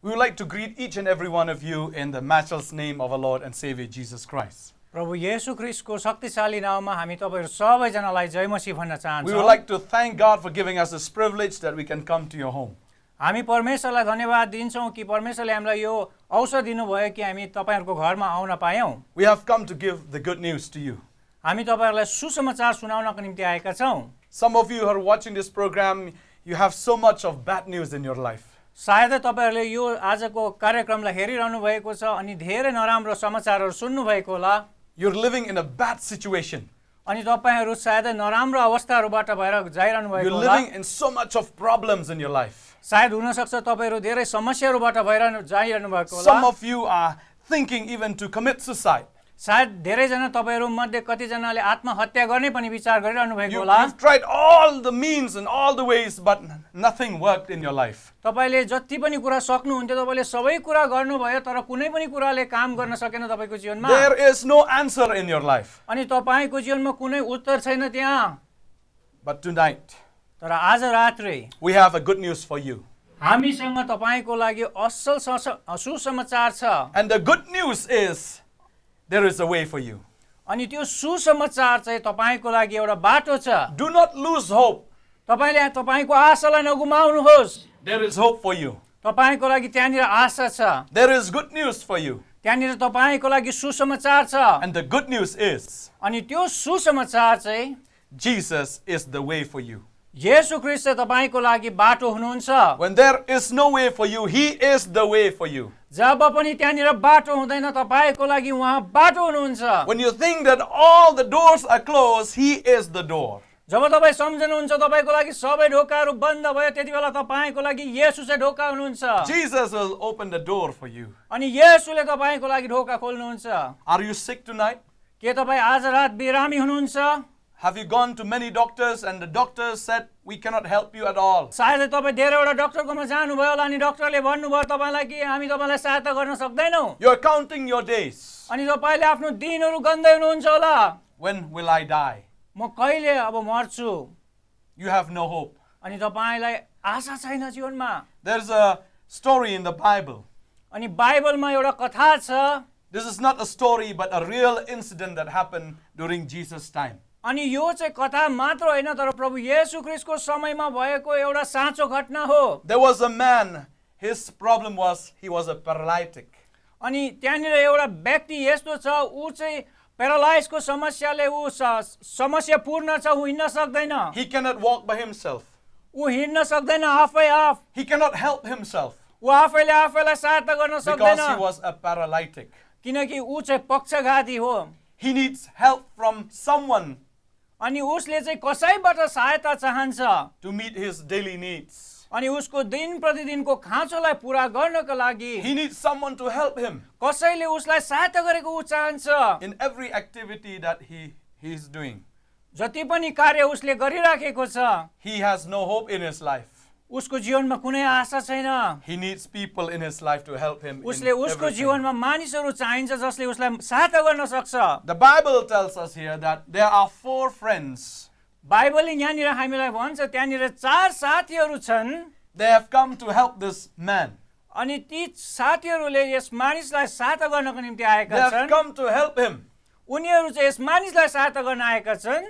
We would like to greet each and every one of you in the matchless name of our Lord and Savior Jesus Christ. प्रभु येशू ख्रीष्टको शक्तिशाली नाममा हामी तपाईहरु सबैजनालाई जय मसीह भन्न चाहन्छौं. We would like to thank God for giving us this privilege that we can come to your home. हामी परमेश्वरलाई धन्यवाद दिन्छौं कि परमेश्वरले हामीलाई यो अवसर दिनुभयो कि हामी तपाईहरुको घरमा आउन पायौं. We have come to give the good news to you. हामी तपाईहरुलाई सुसमाचार सुनाउनको निम्ति आएका छौं. Some of you who are watching this program, you have so much of bad news in your life. सायद तपाईहरुले यो आजको कार्यक्रमलाई हेरिरहनु भएको छ अनि धेरै नराम्रो समाचारहरु सुन्नु भएको होला. You're living in a bad situation. अनि तपाईहरु सायद नराम्रो अवस्थाहरुबाट भएर जाइरहनु भएको You're होला. living in so much of problems in your life. सायद हुन सक्छ तपाईहरु धेरै समस्याहरुबाट भएर जाइरहनु भएको होला. Some of you are thinking even to commit suicide. सायद धेरै जना तपाईहरु मध्ये कति जनाले आत्महत्या गर्ने पनि विचार गरिरहनु भएको होला. You've tried all the means and all the ways, but nothing worked in your life. तपाईले जति पनि कुरा सक्नुहुन्थ्यो तपाईले सबै कुरा गर्नुभयो तर कुनै पनि कुराले काम गर्न सकेन तपाईको जीवनमा. There is no answer in your life. अनि तपाईको जीवनमा कुनै उत्तर छैन त्यहाँ. But tonight, तर आज रात्रि we have a good news for you. हामीसँग तपाईको लागि असल सुसमाचार छ. And the good news is there is a way for you. अनि त्यो सुसमाचार चाहिँ तपाईको लागि एउटा बाटो छ. Do not lose hope. तपाईले तपाईको आशालाई नगुमाउनुहोस्. There is hope for you. तपाईको लागि त्यहाँनिर आशा छ. There is good news for you. त्यहाँनिर तपाईको लागि सुसमाचार छ. And the good news is अनि त्यो सुसमाचार चाहिँ Jesus is the way for you. येशू ख्रीष्ट तपाईको लागि बाटो हुनुहुन्छ. When there is no way for you, He is the way for you. जब पनि त्यहाँनिर बाटो हुँदैन तपाईको लागि उहाँ बाटो हुनुहुन्छ. When you think that all the doors are closed, He is the door. जब तपाई सम्झनुहुन्छ तपाईको लागि सबै ढोकाहरू बन्द भयो त्यतिबेला तपाईको लागि येशू चाहिँ ढोका हुनुहुन्छ. Jesus will open the door for you. अनि येशूले तपाईको लागि ढोका खोल्नुहुन्छ. Are you sick tonight? के तपाई आज रात बिरामी हुनुहुन्छ? Have you gone to many doctors and the doctors said we cannot help you at all? सायद तपाई धेरैवटा डाक्टरकोमा जानुभयो होला अनि डाक्टरले भन्नुभयो तपाईलाई कि हामी तपाईलाई सहायता गर्न सक्दैनौं. You're counting your days. अनि तपाईले आफ्नो दिनहरू गन्दै हुनुहुन्छ होला. When will I die? म कहिले अब मर्छु? You have no hope. अनि तपाईलाई आशा छैन जीवनमा. There's a story in the Bible. अनि बाइबलमा एउटा कथा छ. This is not a story but a real incident that happened during Jesus' time. अनि यो चाहिँ कथा मात्र होइन तर प्रभु येशू ख्रीष्टको समयमा भएको एउटा साँचो घटना हो. There was a man, his problem was he was a paralytic. अनि त्यहाँनिर एउटा व्यक्ति यस्तो छ उ चाहिँ प्यारालाइजको समस्याले उ समस्या पूर्ण छ. उ हिँड्न सक्दैन. He cannot walk by himself. उ हिँड्न सक्दैन आफै आफ. He cannot help himself उ आफैले आफैलाई सहायता गर्न because सक्दैन. he was a paralytic. किनकि उ चाहिँ पक्षघाती हो. He needs help from someone अनि उसले चाहिँ कसैबाट सहायता चाहन्छ to meet his daily needs. अनि उसको दिन प्रतिदिनको खाँचोलाई पूरा गर्नको लागि He needs someone to help him कसैले उसलाई सहायता गरेको उ चाहन्छ. in every activity that he is doing. जति पनि कार्य उसले गरिराखेको छ He has no hope in his life. उसको जीवनमा कुनै आशा छैन. He needs people in his life to help him in उसले उसको everything. जीवनमा मानिसहरू चाहिन्छ जसले उसलाई सहायता गर्न सक्छ. The Bible tells us here that there are 4 friends. बाइबलले यहाँनिर हामीलाई भन्छ त्यहाँनिर 4 साथीहरू छन्. They have come to help this man. अनि ती साथीहरूले यस मानिसलाई सहायता गर्नको निम्ति They आएका have छन्. come to help him. उनीहरू चाहिँ यस मानिसलाई सहायता गर्न आएका छन्.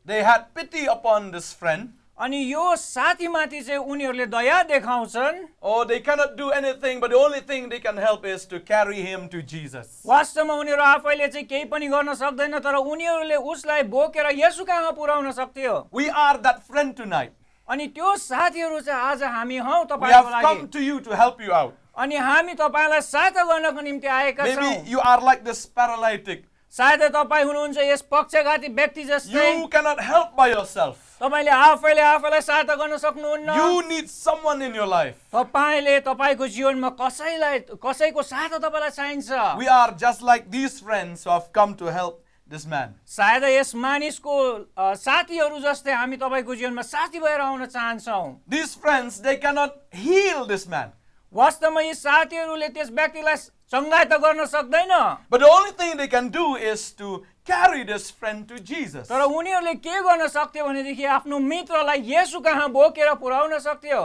They had pity upon this friend. अनि यो साथीमाथि चाहिँ उनीहरूले दया देखाउँछन्. Oh, they cannot do anything, but the only thing they can help is to carry him to Jesus. वास्तवमा उनीहरू आफैले चाहिँ केही पनि गर्न सक्दैन तर उनीहरूले उसलाई बोकेर येशू कहाँ पुर्याउन सक्थ्यो. We are that friend tonight. अनि त्यो साथीहरू चाहिँ आज हामी हौ We तपाईको have लागि. come to you to help you out. अनि हामी तपाईलाई सहायता गर्नको निम्ति आएका छौं. Maybe you are like this paralytic. सायद तपाई हुनुहुन्छ यस पक्षघाती व्यक्ति जस्तै. You cannot help by yourself. तपाईले आफैले आफैलाई सहायता गर्न सक्नुहुन्न. You need someone in your life. तपाईले तपाईको जीवनमा कसैको सहायता तपाईलाई चाहिन्छ. We are just like these friends who have come to help this man. सायद यस मानिसको साथीहरू जस्तै हामी तपाईको जीवनमा साथी भएर आउन चाहन्छौं. These friends, they cannot heal this man. वास्तवमा यी साथीहरूले त्यस व्यक्तिलाई चंगाई त गर्न सक्दैन. But the only thing they can do is to carry this friend to Jesus. तर उनीहरूले के गर्न सक्थ्यो भनेदेखि आफ्नो मित्रलाई येशू कहाँ बोकेर पुर्याउन सक्थ्यो.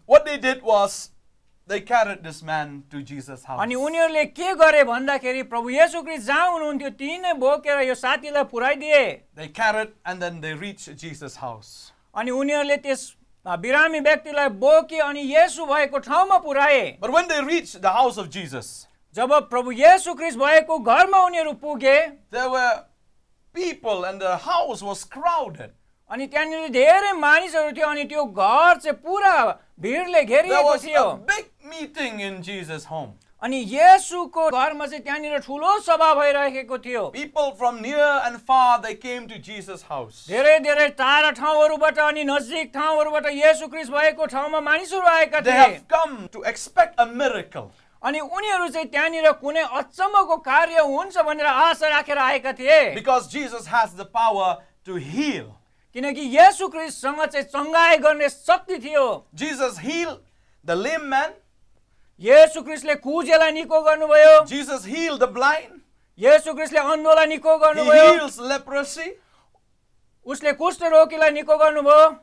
What they did was they carried this man to Jesus' house. अनि उनीहरूले के गरे भन्दाखेरि प्रभु येशू ख्रीष्ट जहाँ हुनुहुन्थ्यो त्यही नै बोकेर यो साथीलाई पुर्याइदिए। They carried and then they reached Jesus' house. अनि उनीहरूले त्यस बिरामी व्यक्तिलाई बोके अनि येशू भएको ठाउँमा पुर्याए। But when they reached the house of Jesus, जब प्रभु येशू ख्रीष्ट भएको घरमा उनीहरू पुगे, there were people and the house was crowded. अनि त्यहाँनिर धेरै मानिसहरू थियो अनि त्यो घर चाहिँ पुरा भिडले There घेरिएको was थियो। a big meeting in Jesus' home. अनि येशूको घरमा चाहिँ त्यहाँनिर ठुलो सभा भइरहेको थियो। People from near and far, they came to Jesus' house. धेरै धेरै टाढा ठाउँहरूबाट अनि नजिक ठाउँहरूबाट येशू ख्रीष्ट भएको ठाउँमा मानिसहरू आएका They थिए। have come to expect a miracle. अनि उनीहरू चाहिँ त्यहाँनिर कुनै अचम्मको कार्य हुन्छ भनेर आशा राखेर आएका थिए। Because Jesus has the power to heal. किनकि येशू ख्रीष्टसँग चाहिँ चङ्गाई गर्ने शक्ति थियो। Jesus healed the lame man. येशू ख्रीष्टले कुजेलाई निको गर्नुभयो। Jesus healed the blind. येशू ख्रीष्टले अन्धोलाई निको He गर्नुभयो। heals leprosy. उसले कुष्ठरोगीलाई निको गर्नुभयो।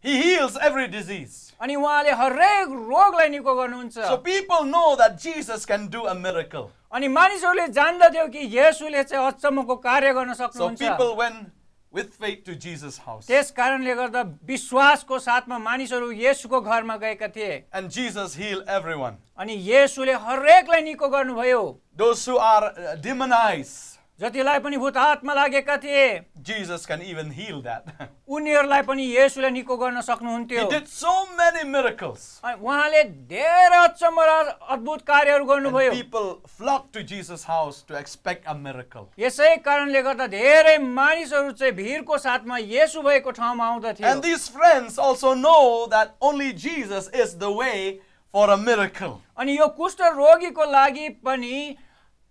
He heals every disease. अनि उहाँले हरेक रोगलाई निको गर्नुहुन्छ। So people know that Jesus can do a miracle. अनि मानिसहरूले जान्दथ्यो कि येशूले चाहिँ अचम्मको कार्य गर्न So सक्नुहुन्छ। people went with faith to Jesus' house. त्यस कारणले गर्दा विश्वासको साथमा मानिसहरू येशूको घरमा गएका थिए। And Jesus healed everyone. अनि येशूले हरेकलाई निको गर्नुभयो। Those who are demonized, जतिलाई पनि भूत आत्मा लागेका थिए Jesus can even heal that. उनीहरूलाई पनि येशूले निको गर्न He सक्नुहुन्थ्यो। did so many miracles. अनि उहाँले धेरै अचम्म र अद्भुत कार्यहरू And गर्नुभयो। people flocked to Jesus' house to expect a miracle. यसै कारणले गर्दा धेरै मानिसहरू चाहिँ भिडको साथमा येशू भएको ठाउँमा आउँदथे। And these friends also know that only Jesus is the way for a miracle. अनि यो कुष्ठ रोगीको लागि पनि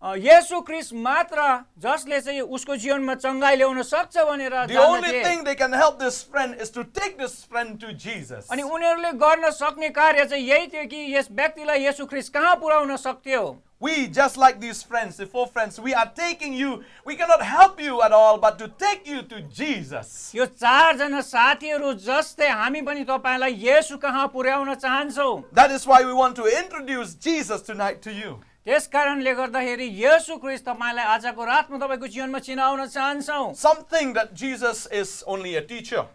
येशू ख्रीष्ट मात्र जसले चाहिँ उसको जीवनमा चङ्गाई ल्याउन सक्छ भनेर The only जान्दथे। thing they can help this friend is to take this friend to Jesus. अनि उनीहरूले गर्न सक्ने कार्य चाहिँ यही थियो कि यस व्यक्तिलाई येशू ख्रीष्ट कहाँ पुर्याउन सक्थ्यो। We, just like these friends, the four friends, we are taking you. We cannot help you at all, but to take you to Jesus. यो चारजना साथीहरू जस्तै हामी पनि तपाईलाई येशू कहाँ पुर्याउन चाहन्छौँ। That is why we want to introduce Jesus tonight to you. त्यस कारणले गर्दाखेरि येशू ख्रीष्ट तपाईलाई आजको रातमा तपाईको जीवनमा चिनाउन चाहन्छौँ। Something that Jesus is only a teacher.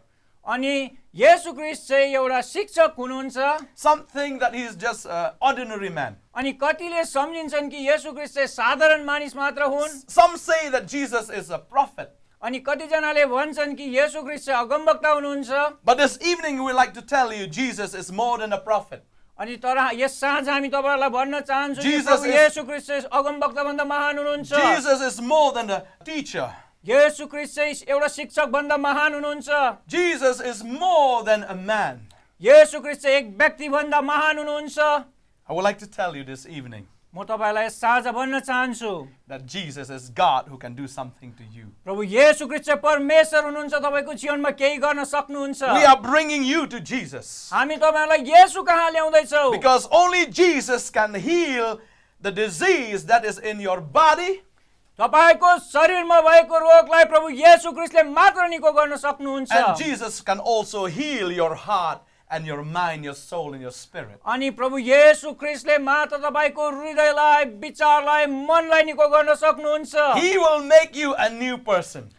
अनि येशू ख्रीष्ट चाहिँ एउटा शिक्षक हुनुहुन्छ। Something that he is just an ordinary man. अनि कतिले सम्झिन्छन् कि येशू ख्रीष्ट चाहिँ साधारण मानिस मात्र हुन्। Some say that Jesus is a prophet. अनि कतिजनाले भन्छन् कि येशू ख्रीष्ट चाहिँ अगमवक्ता हुनुहुन्छ। But this evening we would like to tell you Jesus is more than a prophet. अनि तर यस साँझ हामी तपाईहरुलाई भन्न चाहन्छौँ कि Jesus प्रभु is- येशू ख्रीष्ट चाहिँ अगमवक्ता भन्दा महान हुनुहुन्छ। Jesus is more than a teacher. येशू ख्रीष्ट चाहिँ एउटा शिक्षक भन्दा महान हुनुहुन्छ। Jesus is more than a man. येशू ख्रीष्ट चाहिँ एक व्यक्ति भन्दा महान हुनुहुन्छ। I would like to tell you this evening म तपाईलाई साझा भन्न चाहन्छु that Jesus is God who can do something to you. प्रभु येशू ख्रीष्ट चाहिँ परमेश्वर हुनुहुन्छ, तपाईको जीवनमा केही गर्न सक्नुहुन्छ। We are bringing you to Jesus हामी तपाईहरुलाई येशू कहाँ ल्याउँदैछौँ because only Jesus can heal the disease that is in your body. तपाईको शरीरमा भएको रोगलाई प्रभु येशू ख्रीष्टले मात्र निको गर्न सक्नुहुन्छ। And Jesus can also heal your heart and your mind, your soul and your spirit. अनि प्रभु येशू ख्रीष्टले मात्र तपाईको हृदयलाई, विचारलाई, मनलाई निको गर्न सक्नुहुन्छ। He will make you a new person.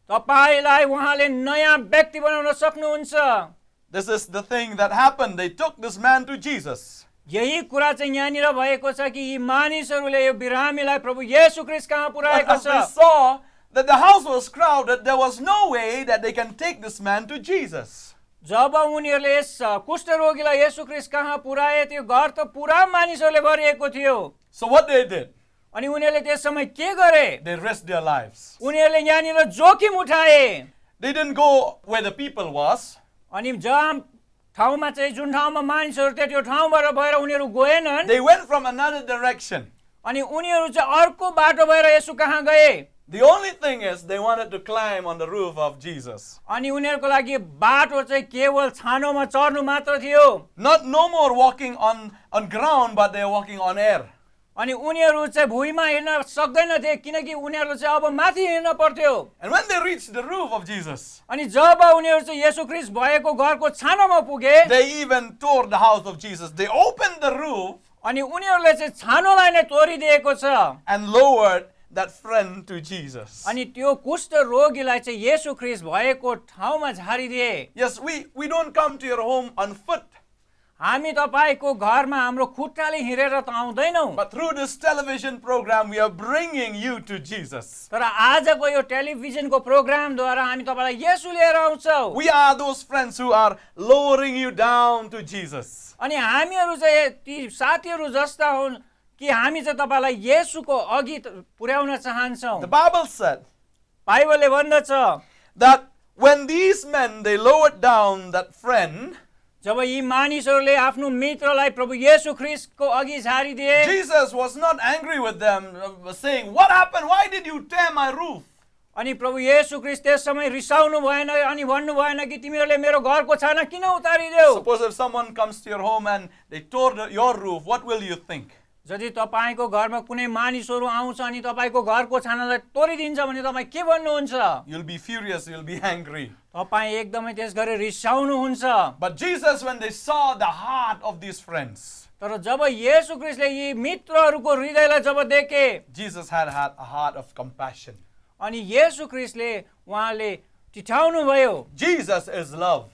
तपाईलाई उहाँले नयाँ व्यक्ति बनाउन सक्नुहुन्छ। This is the thing that happened. They took this man to Jesus. यही कुरा चाहिँ यहाँनिर भएको छ कि यी मानिसहरूले यो बिरामीलाई प्रभु येशू ख्रीष्ट कहाँ But पुर्याएको as छ। they saw that the house was crowded, there was no way that they can take this man to Jesus. जब उनीहरूले यस कुष्ठरोगीलाई येशू ख्रीष्ट कहाँ पुर्याए त्यो घर त पुरा मानिसहरूले भरिएको थियो। So what they did, अनि उनीहरूले त्यस समय के गरे? they risked their lives. उनीहरूले यहाँनिर जोखिम उठाए। They didn't go where the people was. अनि जहाँ ठाउँमा चाहिँ जुन ठाउँमा मानिसहरू थियो त्यो ठाउँबाट भएर उनीहरू गएनन्। They went from another direction. अनि उनीहरू चाहिँ अर्को बाटो भएर येशू कहाँ गए। The only thing is they wanted to climb on the roof of Jesus. अनि उनीहरूको लागि बाटो चाहिँ केवल छानोमा चढ्नु मात्र थियो। No more walking on ground, but they're walking on air. अनि उनीहरू चाहिँ भुइँमा हिँड्न सक्दैनथे किनकि उनीहरू चाहिँ अब माथि हिँड्न पर्थ्यो And when they reached the roof of Jesus, अनि जब उनीहरू चाहिँ येशू ख्रीष्ट भएको घरको छानामा पुगे they even tore the house of Jesus. They opened the roof अनि उनीहरूले चाहिँ छानोलाई नै तोडिदिएको छ and lowered that friend to Jesus. अनि त्यो कुष्ठ रोगीलाई चाहिँ येशू ख्रीष्ट भएको ठाउँमा झारिदिए Yes, we don't come to your home on foot, हामी तपाईको घरमा हाम्रो खुट्टाले हिँडेर त आउँदैनौँ but through this television program, we are bringing you to Jesus. तर आजको यो टेलिभिजनको प्रोग्रामद्वारा हामी तपाईलाई येशू लिएर आउँछौँ We are those friends who are lowering you down to Jesus. अनि हामीहरू चाहिँ ती साथीहरू जस्ता हुन् कि हामी चाहिँ तपाईलाई येशूको अघि पुर्याउन चाहन्छौँ The Bible said बाइबलले भन्दछ that when these men, they lowered down that friend, जब यी मानिसहरूले आफ्नो मित्रलाई प्रभु येशू ख्रीष्टको अघि झारिदिए Jesus was not angry with them, saying, "What happened? Why did you tear my roof?" अनि प्रभु येशू ख्रीष्ट त्यस समय रिसाउनु भएन अनि भन्नु भएन कि तिमीहरूले मेरो घरको छाना किन उतारिदेऊ Suppose if someone comes to your home and they tore your roof, what will you think? यदि तपाईको घरमा कुनै मानिसहरू आउँछ अनि तपाईको घरको छानालाई तोडिदिन्छ भने तपाईँ के भन्नुहुन्छ You'll be furious, you'll be angry. तपाईँ एकदमै त्यस गरी रिसाउनुहुन्छ But Jesus, when they saw the heart of these friends, तर जब येशू ख्रीष्टले यी मित्रहरूको हृदयलाई जब देखे Jesus had a heart of compassion. अनि येशू ख्रीष्टले उहाँले टिठाउनु भयो Jesus is love.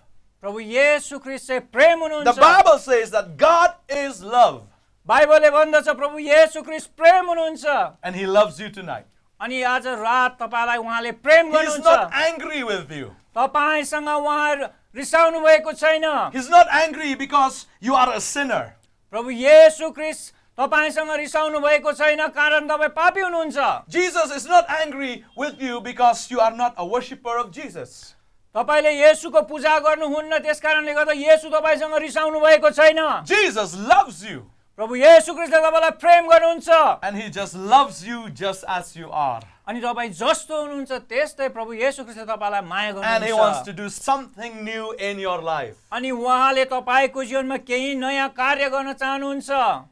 प्रभु येशू ख्रीष्ट चाहिँ प्रेम The हुनुहुन्छ Bible says that God is love, बाइबलले भन्दछ प्रभु येशू ख्रीष्ट प्रेम हुनुहुन्छ and He loves you tonight. अनि आज रात तपाईलाई उहाँले प्रेम He's गर्नुहुन्छ not angry with you. तपाईसँग उहाँ रिसाउनु भएको छैन He's not angry because you are a sinner. प्रभु येशू ख्रीष्ट तपाईसँग रिसाउनु भएको छैन कारण तपाईँ पापी हुनुहुन्छ Jesus is not angry with you because you are not a worshipper of Jesus. तपाईले येशूको पूजा गर्नुहुन्न त्यसकारणले गर्दा येशू तपाईसँग रिसाउनु भएको छैन Jesus loves you, प्रभु येशू ख्रीष्टले तपाईलाई प्रेम गर्नुहुन्छ and He just loves you just as you are. अनि तपाईँ जस्तो हुनुहुन्छ त्यस्तै प्रभु येशू ख्रीष्टले तपाईँलाई माया And He wants गर्नुहुन्छ to do something new in your life. अनि उहाँले तपाईको जीवनमा केही नयाँ कार्य गर्न चाहनुहुन्छ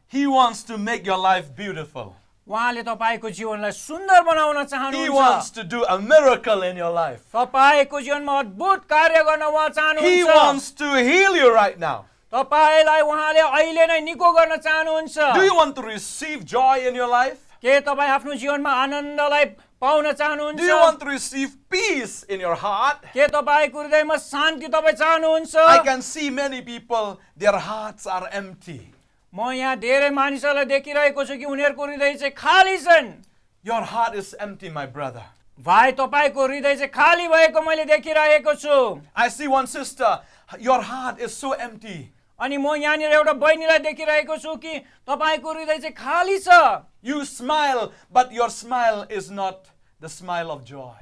He wants to make your life beautiful. उहाँले तपाईको जीवनलाई सुन्दर बनाउन He चाहनुहुन्छ wants to do a miracle in your life. तपाईको जीवनमा अद्भुत कार्य गर्न उहाँ He चाहनुहुन्छ wants to heal you right now. तपाईलाई उहाँले अहिले नै निको गर्न चाहनुहुन्छ Do you want to receive joy in your life? के तपाईँ आफ्नो जीवनमा आनन्दलाई पाउन Do you चाहनुहुन्छ want to receive peace in your heart? के तपाईको हृदयमा शान्ति तपाईँ चाहनुहुन्छ I can see many people, their hearts are empty. म यहाँ धेरै मानिसहरूलाई देखिरहेको छु कि उनीहरूको हृदय चाहिँ खाली छन् Your heart is empty, my brother. भाइ तपाईको हृदय चाहिँ खाली भएको मैले देखिरहेको छु I see one sister, your heart is so empty. अनि म यहाँनिर एउटा बहिनीलाई देखिरहेको छु कि तपाईको हृदय चाहिँ खाली छ You smile, but your smile is not the smile of joy.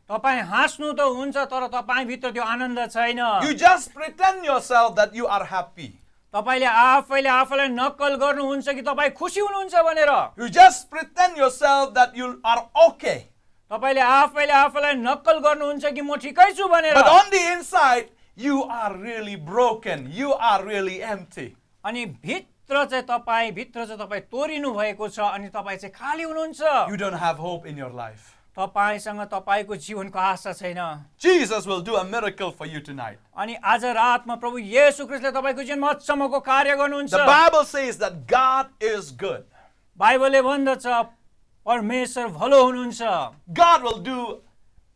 तपाईँ हाँस्नु त हुन्छ तर तपाईँभित्र त्यो आनन्द छैन You just pretend yourself that you are happy. तपाईले आफैले आफैलाई नक्कल गर्नुहुन्छ कि तपाईँ खुसी हुनुहुन्छ भनेर You just pretend yourself that you are okay. तपाईले आफैले आफैलाई नक्कल गर्नुहुन्छ कि म ठिकै छु भनेर But on the inside, you are really broken. You are really empty. अनि भित्र चाहिँ तपाईँ तोरिनु भएको छ अनि तपाईँ चाहिँ खाली हुनुहुन्छ You don't have hope in your life. तपाईसँग तपाईको जीवनको आशा छैन Jesus will do a miracle for you tonight. अनि आज रातमा प्रभु येशू ख्रीष्टले तपाईको जीवनमा अचम्मको कार्य गर्नुहुन्छ The Bible says that God is good. बाइबलले भन्दछ परमेश्वर भलो हुनुहुन्छ God will do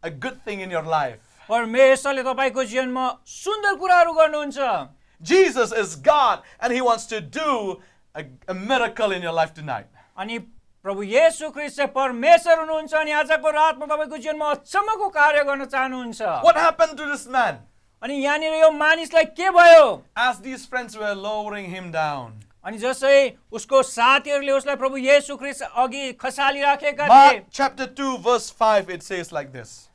a good thing in your life. परमेश्वरले तपाईको जीवनमा सुन्दर कुराहरू गर्नुहुन्छ Jesus is God and He wants to do a miracle in your life tonight. अनि प्रभु येशू ख्रीष्ट चाहिँ परमेश्वर हुनुहुन्छ अनि आजको रातमा तपाईको जीवनमा अचम्मको कार्य गर्न चाहनुहुन्छ What happened to this man? अनि यहाँनिर यो मानिसलाई के भयो As these friends were lowering him down, अनि जसै उसको साथीहरूले उसलाई प्रभु येशू ख्रीष्ट अघि खसालिराखेका थिए Mark chapter 2 verse 5, it says like this.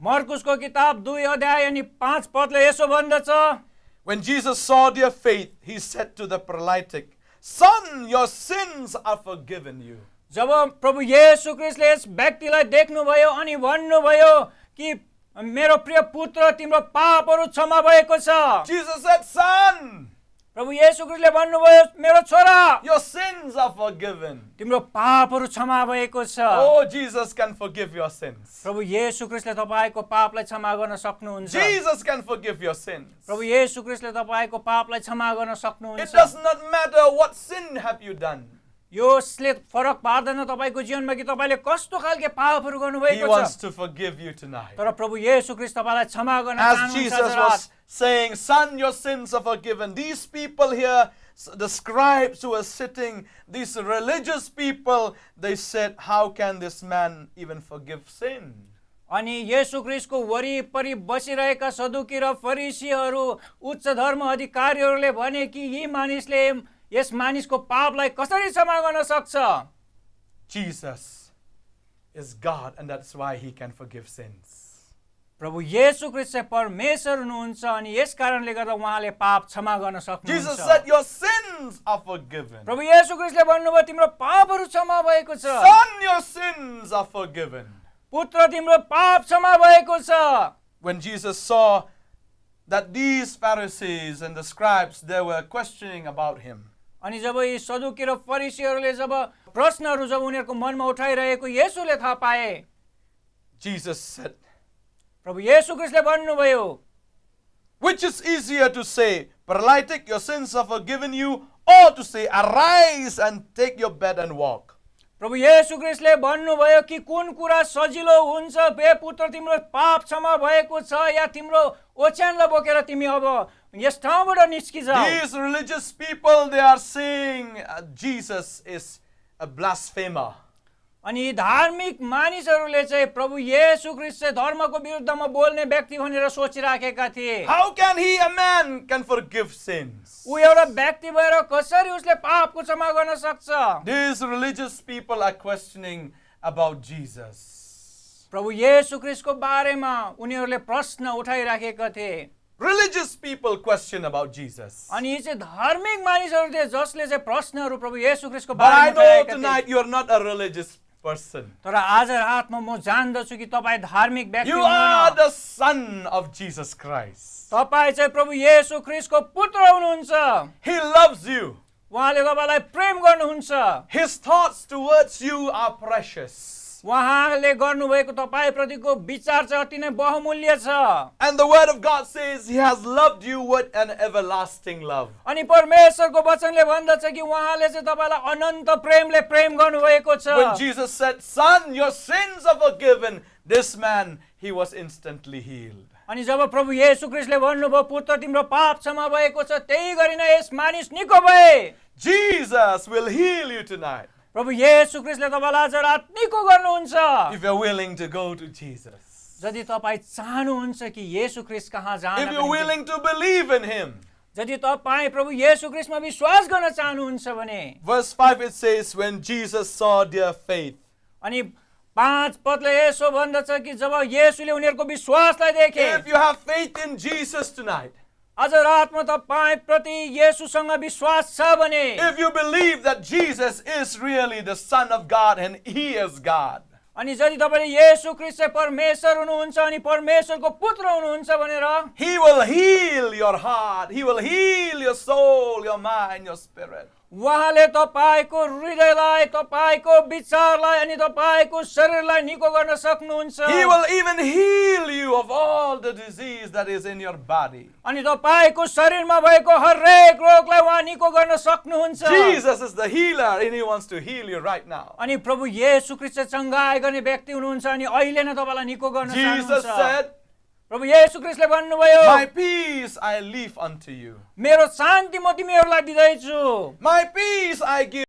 मर्कुसको किताब 2 अध्याय अनि 5 पदले यसो भन्दछ When Jesus saw their faith, He said to the paralytic, "Son, your sins are forgiven you." जब प्रभु येशू ख्रीष्टले यस व्यक्तिलाई देख्नुभयो अनि भन्नुभयो कि मेरो प्रिय पुत्र तिम्रो पापहरू क्षमा भएको छ Jesus said, "Son, प्रभु येशू ख्रीष्टले भन्नुभयो मेरो छोरा your sins are forgiven. तिम्रो पापहरू क्षमा भएको छ Oh, Jesus can forgive your sins. प्रभु येशू ख्रीष्टले तपाईको पापलाई क्षमा गर्न सक्नुहुन्छ Jesus can forgive your sins. प्रभु येशू ख्रीष्टले तपाईको पापलाई क्षमा गर्न It सक्नुहुन्छ does not matter what sin have you done. यसले फरक पार्दैन तपाईको जीवनमा कि तपाईले कस्तो खालके पापहरू He गर्नुभएको wants छ to forgive you tonight. तर प्रभु येशू ख्रीष्ट तपाईलाई क्षमा गर्न As चाहनुहुन्छ Jesus आज रात। was saying, son, your sins are forgiven. These people here, the scribes who were sitting, these religious people, they said, how can this man even forgive sin? अनि येशू ख्रीष्टको वरिपरि बसिरहेका सदुकी र फरिसीहरू उच्च धर्म अधिकारीहरूले भने कि यी मानिसले यस मानिसको पापलाई कसरी क्षमा गर्न सक्छ Jesus is God, and that's why he can forgive sins. प्रभु येशू ख्रीष्ट चाहिँ परमेश्वर हुनुहुन्छ अनि यस कारणले गर्दा उहाँले पाप क्षमा गर्न Jesus सक्नुहुन्छ said, your sins are forgiven. प्रभु येशू ख्रीष्टले भन्नुभयो तिम्रो पापहरू क्षमा भएको छ Son, your sins are forgiven. पुत्र तिम्रो पाप क्षमा भएको छ When Jesus saw that these Pharisees and the scribes, they were questioning about him, अनि जब यी सदुकी र फरिसीहरूले जब प्रश्नहरू जब उनीहरूको मनमा उठाइरहेको येशूले थाहा पाए Jesus said, प्रभु येशू ख्रीष्टले भन्नुभयो which is easier to say, paralytic, your sins are forgiven you, or to say, arise and take your bed and walk? प्रभु येशू ख्रीष्टले भन्नुभयो कि कुन कुरा सजिलो हुन्छ बे पुत्र तिम्रो पाप क्षमा भएको छ या तिम्रो ओछ्यानलाई बोकेर तिमी अब यस ठाउँबाट निस्किजाऊ These religious people, they are saying Jesus is a blasphemer. अनि धार्मिक मानिसहरूले चाहिँ प्रभु येशू ख्रीष्ट चाहिँ धर्मको विरुद्धमा बोल्ने व्यक्ति भनेर सोचिराखेका थिए How can he, a man, can forgive sins? ऊ एउटा व्यक्ति भएर कसरी उसले पापको क्षमा गर्न सक्छ These religious people are questioning about Jesus. प्रभु येशू ख्रीष्टको बारेमा उनीहरूले प्रश्न उठाइराखेका थिए Religious people question about Jesus. अनि यी चाहिँ धार्मिक मानिसहरू थिए जसले चाहिँ प्रश्नहरू प्रभु येशू ख्रीष्टको But I बारेमा know उठाएका थिए tonight you are not a religious person. तर आज रातमा म जान्दछु कि तपाईँ धार्मिक व्यक्ति You are हुनुहुन्न the son of Jesus Christ. तपाईँ चाहिँ प्रभु येशू ख्रीष्टको पुत्र हुनुहुन्छ He loves you. उहाँले तपाईँलाई प्रेम गर्नुहुन्छ His thoughts towards you are precious. उहाँले गर्नुभएको तपाईँप्रतिको विचार चाहिँ अति नै बहुमूल्य छ And the word of God says he has loved you with an everlasting love. अनि परमेश्वरको वचनले भन्दछ कि उहाँले चाहिँ तपाईँलाई अनन्त प्रेमले प्रेम गर्नुभएको छ When Jesus said, son, your sins are forgiven, this man, he was instantly healed. अनि जब प्रभु येशू ख्रीष्टले भन्नुभयो पुत्र तिम्रो पाप क्षमा भएको छ त्यही गरी नै यस मानिस निको भए Jesus will heal you tonight प्रभु येशू ख्रीष्टले तपाईँलाई आज रात निको गर्नुहुन्छ if you're willing to go to Jesus. यदि तपाईँ चाहनुहुन्छ कि येशू ख्रीष्ट कहाँ जान If you're willing to believe in him. यदि तपाईँ प्रभु येशू ख्रीष्टमा विश्वास गर्न चाहनुहुन्छ भने Verse 5 it says, when Jesus saw their faith. अनि 5 पदले यसो भन्दछ कि जब येशूले उनीहरूको विश्वासलाई देखे If you have faith in Jesus tonight, आज रातमा तपाईँ प्रति येशूसँग विश्वास छ भने if you believe that Jesus is really the Son of God and he is God, अनि यदि तपाईले येशू ख्रीष्ट चाहिँ परमेश्वर हुनुहुन्छ अनि परमेश्वरको पुत्र हुनुहुन्छ भनेर he will heal your heart, he will heal your soul, your mind, your spirit. उहाँले तपाईको हृदयलाई तपाईको विचारलाई अनि तपाईको शरीरलाई निको गर्न सक्नुहुन्छ He will even heal you of all the disease that is in your body. अनि तपाईको शरीरमा भएको हरेक रोगलाई उहाँ निको गर्न सक्नुहुन्छ Jesus is the healer and he wants to heal you right now. अनि प्रभु येशू ख्रीष्ट चंगाई गर्ने व्यक्ति हुनुहुन्छ अनि अहिले नै तपाईलाई निको गर्न Jesus चाहनुहुन्छ said, प्रभु येशू ख्रीष्टले भन्नुभयो my peace I leave unto you. मेरो शान्ति म तिमीहरूलाई दिदैछु My peace I give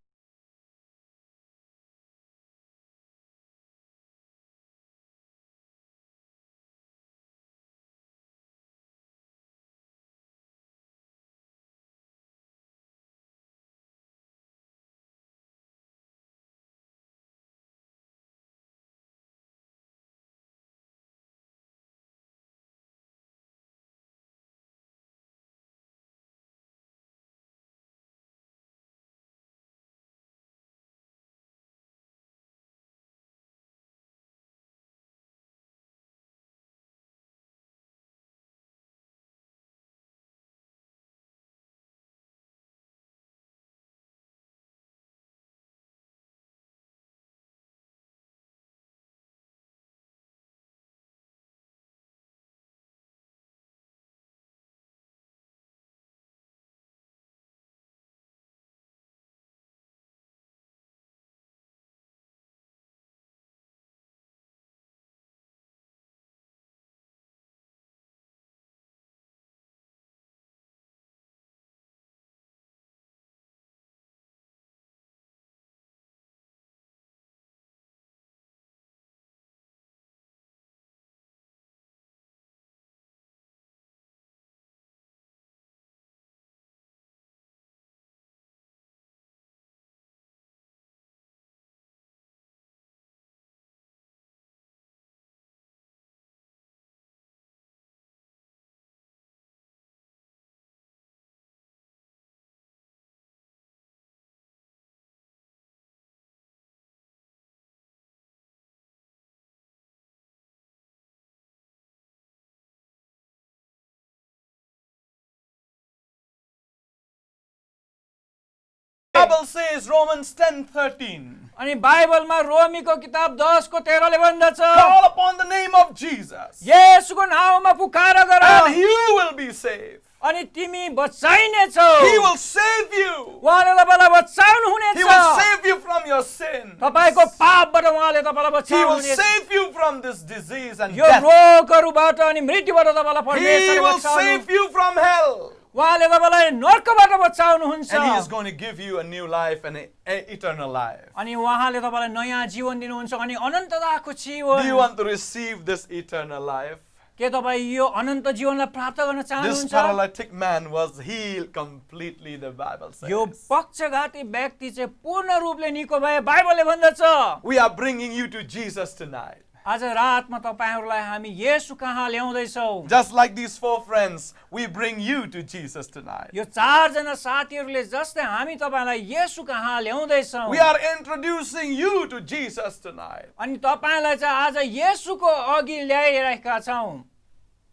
Bible says Romans 10:13. अनि बाइबलमा रोमीको किताब 10 को 13 ले भन्दछ Call upon the name of Jesus, येशूको नाउँमा पुकार गर and you will be saved. अनि तिमी बचाइने छौ He will save you. उहाँले तपाईलाई बचाउनु हुनेछ He will save you from your sin. तपाईको पापबाट उहाँले तपाईलाई He बचाउनु will हुनेछ save you from this disease and यो death. रोगहरुबाट अनि मृत्युबाट तपाईलाई He परमेश्वरले will बचाउनु save you from hell. उहाँले तपाईलाई नरकबाट बचाउनु हुन्छ And He is going to give you a new life and an eternal life. अनि उहाँले तपाईलाई नयाँ जीवन दिनुहुन्छ अनि अनन्तताको Do you जीवन want to receive this eternal life? के तपाई यो अनन्त जीवनलाई प्राप्त गर्न This चाहनुहुन्छ paralytic man was healed completely, the Bible यो says. पक्षघाती व्यक्ति चाहिँ पूर्ण रूपले निको भए बाइबलले भन्दछ We are bringing you to Jesus tonight. आज रातमा तपाईहरुलाई हामी येशू कहाँ ल्याउँदै छौं Just like these 4 friends, we bring you to Jesus tonight. यो 4 जना साथीहरुले जस्तै हामी तपाईलाई येशू कहाँ ल्याउँदै छौं We are introducing you to Jesus tonight. अनि तपाईलाई चाहिँ आज येशूको अघि ल्याइरहेका छौं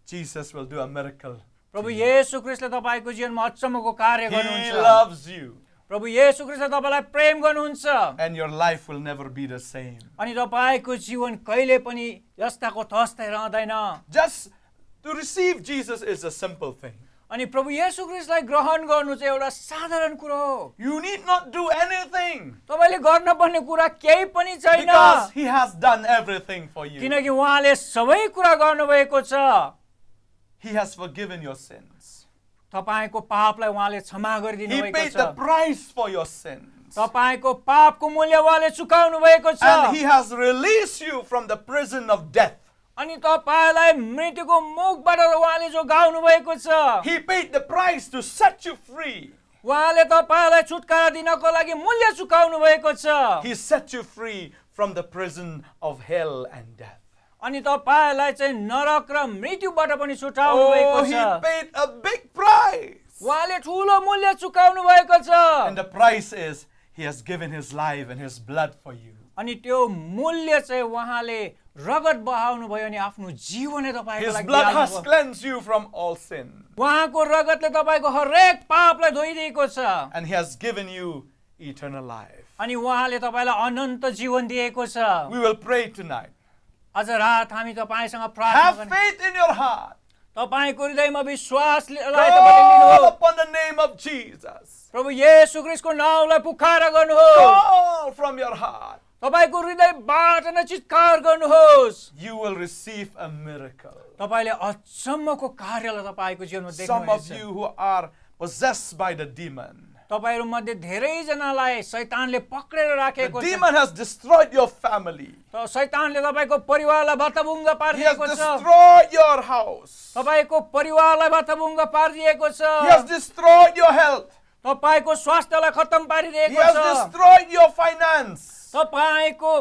Jesus will do a miracle. प्रभु येशू ख्रीष्टले तपाईको जीवनमा अचम्मको कार्य He गर्नुहुन्छ loves you, प्रभु येशू ख्रीष्टले तपाईलाई प्रेम गर्नुहुन्छ and your life will never be the same. अनि तपाईको जीवन कहिले पनि यस्ताको तस्तै रहँदैन Just to receive Jesus is a simple thing. अनि प्रभु येशू ख्रीष्टलाई ग्रहण गर्नु चाहिँ एउटा साधारण कुरा हो You need not do anything तपाईले गर्न पर्ने कुरा केही पनि छैन because He has done everything for you. किनकि उहाँले सबै कुरा गर्नुभएको छ He has forgiven your sins. तपाईको पापलाई उहाँले क्षमा गरिदिनु He भएको paid छ the price for your sins. तपाईको पापको मूल्य उहाँले चुकाउनु भएको छ And He has released you from the prison of death. अनि तपाईलाई मृत्युको मुखबाट उहाँले जो गाउनु भएको छ He paid the price to set you free. उहाँले तपाईलाई छुटकारा दिनको लागि मूल्य चुकाउनु भएको छ He set you free from the prison of hell and death. अनि तपाईलाई चाहिँ नरक र मृत्युबाट पनि छुटाउनु Oh, भएको He छ paid a big price. उहाँले ठूलो मूल्य चुकाउनु भएको छ And the price is He has given His life and His blood for you. अनि त्यो मूल्य चाहिँ उहाँले रगत बहाउनु भयो अनि आफ्नो जीवनै तपाईको His लागि blood दिइहाल्नु has भयो। cleansed you from all sin. उहाँको रगतले तपाईको हरेक पापलाई धोइदिएको छ And He has given you eternal life. अनि उहाँले तपाईलाई अनन्त जीवन दिएको छ We will pray tonight. आज रात हामी तपाईसँग प्रार्थना Have गर्ने faith in your heart. तपाईको हृदयमा विश्वास Call तपाईले लिनुहोस् upon the name of Jesus. प्रभु येशू ख्रीष्टको नाउँलाई पुकारा गर्नुहोस् Call from your heart. तपाईको हृदयबाट नै चित्कार गर्नुहोस् You will receive a miracle. तपाईले अचम्मको कार्यलाई तपाईको जीवनमा Some of देख्नुहुनेछ you who are possessed by the demon. तपाईहरु मध्ये धेरै जनालाई शैतानले पक्रेर The राखेको छ demon has destroyed your family. त शैतानले तपाईको परिवारलाई भत्तभुङ्ग He has पारिदिएको छ destroyed your house. तपाईको परिवारलाई भत्तभुङ्ग पारिदिएको छ He has destroyed your health. तपाईको स्वास्थ्यलाई खत्तम He पारिदिएको has छ destroyed your finance. तपाईको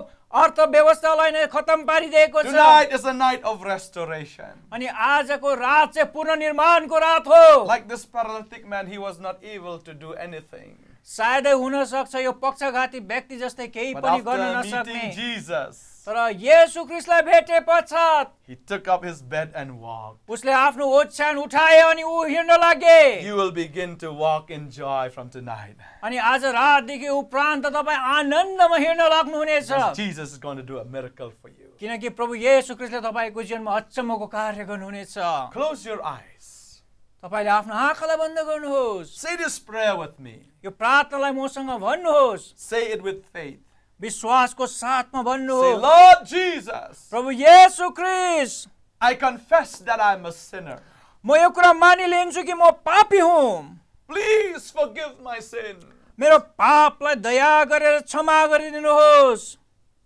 अर्थव्यवस्थालाई नै खत्म पारिदिएको छ Tonight is a night of restoration. अनि आजको रात चाहिँ पुनर्निर्माणको रात हो Like this paralytic man, he was not able to do anything. सायदै हुन सक्छ यो पक्षघाती व्यक्ति जस्तै केही But पनि गर्न after नसक्ने meeting Jesus, तर येशू ख्रीष्टलाई भेटे पश्चात he took up his bed and walked. उसले आफ्नो ओछ्यान उठाए अनि ऊ हिँड्न लागे You will begin to walk in joy from tonight. अनि आज रातदेखि उपरान्त तपाई आनन्दमा हिँड्न लाग्नुहुनेछ Because Jesus is going to do a miracle for you. किनकि प्रभु येशू ख्रीष्टले तपाईको जीवनमा अचम्मको कार्य गर्नुहुनेछ Close your eyes. तपाईले आफ्नो आँखालाई बन्द गर्नुहोस् Say this prayer with me. यो प्रार्थनालाई मसँग भन्नुहोस् Say it with faith. विश्वासको साथमा Say, भन्नुहोस् Lord Jesus, प्रभु येशू ख्रीष्ट I confess that I'm a sinner. म यो कुरा मानिलिन्छु कि म पापी हुँ Please forgive my sin. मेरो पापलाई दया गरेर क्षमा गरिदिनुहोस्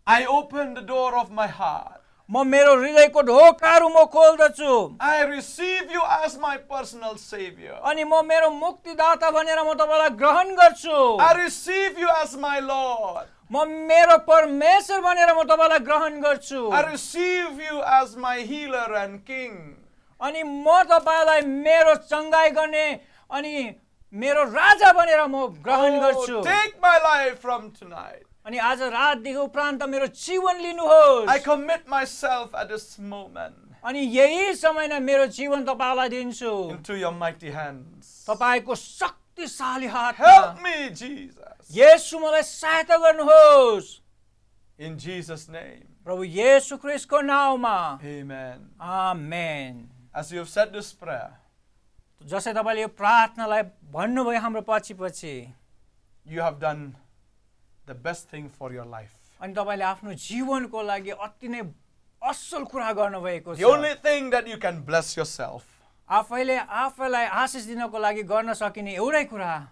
I open the door of my heart. म मेरो हृदयको ढोकाहरू म खोल्दछु I receive you as my personal savior. अनि म मेरो मुक्तिदाता भनेर म तपाईलाई ग्रहण गर्छु I receive you as my Lord. म मेरो परमेश्वर भनेर म तपाईलाई ग्रहण गर्छु I receive you as my healer and king. अनि म तपाईलाई मेरो चंगाई गर्ने अनि मेरो राजा भनेर म ग्रहण गर्छु Take my life from tonight. अनि आज रातदेखि उपरान्त मेरो जीवन लिनुहोस् I commit myself at this moment अनि यही समयमा मेरो जीवन तपाईलाई दिन्छु into your mighty hands. तपाईको शक्तिशाली हातमा Help me, Jesus. येशू मलाई सहायता गर्नुहोस् In Jesus' name. प्रभु येशू ख्रीष्टको नाउँमा Amen. Amen As you have said this prayer, जसै तपाईले यो प्रार्थनालाई भन्नुभयो हाम्रो पछि you have done the best thing for your life. अनि तपाईले आफ्नो जीवनको लागि अति नै असल कुरा गर्नुभएको The छ only thing that you can bless yourself आफैले आफैलाई आशिष दिनको लागि गर्न सकिने एउटै कुरा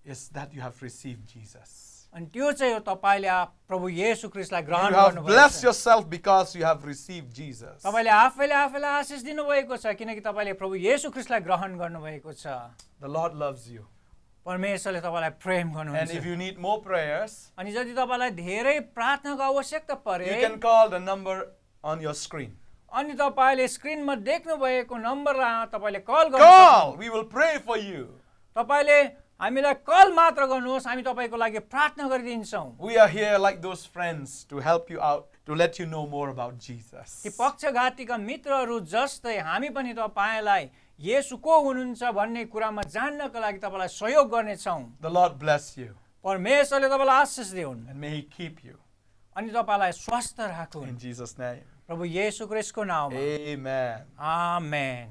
is that you have received Jesus. अनि त्यो चाहिँ हो तपाईले प्रभु येशू ख्रीष्टलाई ग्रहण You have गर्नुभएको blessed छ yourself because you have received Jesus. तपाईले आफैले आफैलाई आशिष दिनुभएको छ किनकि तपाईले प्रभु येशू ख्रीष्टलाई ग्रहण गर्नुभएको छ The Lord loves you. परमेश्वरले तपाईलाई प्रेम And गर्नुहुन्छ if you need more prayers, अनि यदि तपाईलाई धेरै प्रार्थनाको आवश्यकता you परे can call the number on your screen. अनि तपाईले स्क्रिनमा देख्नु भएको नम्बरमा तपाईले कल गर्न Call. We will pray for you. तपाईले हामीलाई कल मात्र गर्नुहोस् हामी तपाईको लागि प्रार्थना गरिदिन्छौँ We are here like those friends to help you out, to let you know more about Jesus. ती पक्षघातीका मित्रहरू जस्तै हामी पनि तपाईलाई येशू को हुनुहुन्छ भन्ने कुरामा जान्नको लागि तपाईलाई सहयोग गर्नेछौँ The Lord bless you परमेश्वरले तपाईलाई आशिष दिउन् and may He keep you. अनि तपाईलाई स्वस्थ राखुन् In Jesus' name. प्रभु येशू ख्रीष्टको नाममा Amen. आमेन